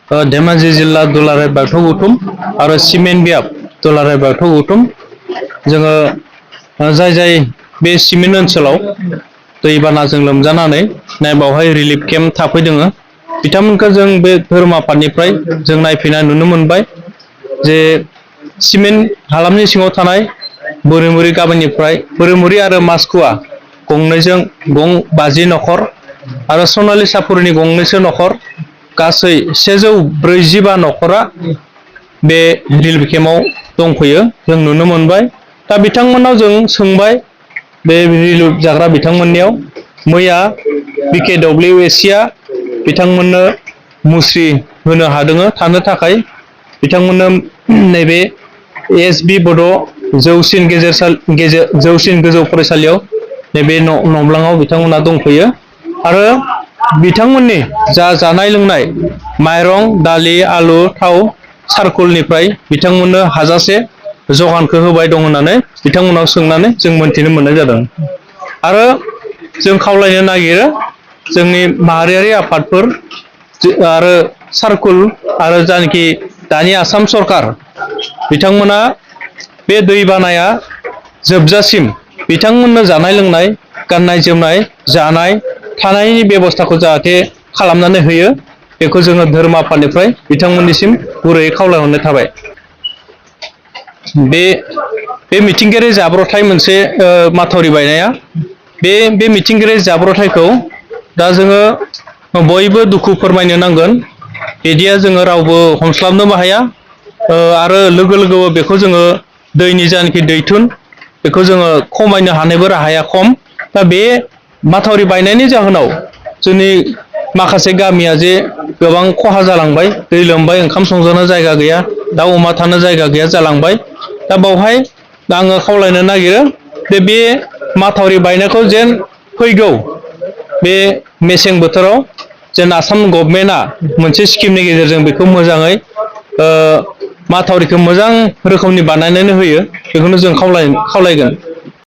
धेमाजि जिल्ला दुलाराय बाथौ गौथुम आरो सिमेन्ट बियाब दुलाराय बाथौ गौथुम जोङो जाय बे सिमेन्ट ओनसोलाव दैबानाजों लोमजानानै बावहाय रिलिफ केम्प थाफैदों बिथांमोनखौ जों बे धोरोम आफादनिफ्राय जों नायफैना नुनो मोनबाय जे सिमेन्ट हालामनि सिङाव थानाय बोरिमुरि गामिनिफ्राय बोरिमुरि आरो मासखुवा गंनैजों गं 50 नखर आरो सनालि सापुरनि गंनैसो नखर गासै 145 नखरा बे रिलिफ केम्पआव दंफैयो जों नुनो मोनबाय दा बिथांमोनाव जों सोंबाय बे रिलिफ जाग्रा बिथांमोननियाव मैया BKWSCआ बिथांमोननो मुस्रि होनो हादों थानो थाखाय बिथांमोननो नैबे SB बड' जौसिन गोजौ फरायसालियाव नैबे नब्लाङाव बिथांमोना दंफैयो आरो बिथांमोननि जा जानाय लोंनाय माइरं दालि आलु थाव सारकुलनिफ्राय बिथांमोननो हाजासे जगानखौ होबाय दं होननानै बिथांमोनाव सोंनानै जों मोनथिनो मोननाय जादों आरो जों खावलायनो नागिरो जोंनि माहारियारि आफादफोर आरो सारकुल आरो जानाखि दानि आसाम सरकार बिथांमोना बे दैबानाया जोबजासिम बिथांमोननो जानाय लोंनाय गाननाय जोमनाय जानाय थानायनि बेबस्थाखौ जाहाथे खालामनानै होयो बेखौ जोङो धोरोम आफादनिफ्राय बिथांमोननिसिम गुरैयै खावलायहरनाय थाबाय बे मिथिंगायारि जाब्रबथाय मोनसे माथावरि बायनाया बे मिथिंगायारि जाब्रबथायखौ दा जोङो बयबो दुखु फोरमायनो नांगोन बिदिया जोङो रावबो हमस्लाबनोबो हाया आरो लोगो लोगो बेखौ जोङो दैनि जानाखि दैथुन बेखौ जोङो खमायनो हानायबो राहाया खम दा बे माथावरि बायनायनि जाहोनाव जोंनि माखासे गामिया जे गोबां खहा जालांबाय दै लोमबाय ओंखाम संजानो जायगा गैया दाउ अमा थानो जायगा गैया जालांबाय दा बावहाय आङो खावलायनो नागिरो बे माथावरि बायनायखौ जेन फैगौ बे मेसें बोथोराव जेन आसाम गभर्नमेन्टआ मोनसे स्किमनि गेजेरजों बेखौ मोजाङै माथावरिखौ मोजां रोखोमनि बानायनानै होयो बेखौनो जों खावलायगोन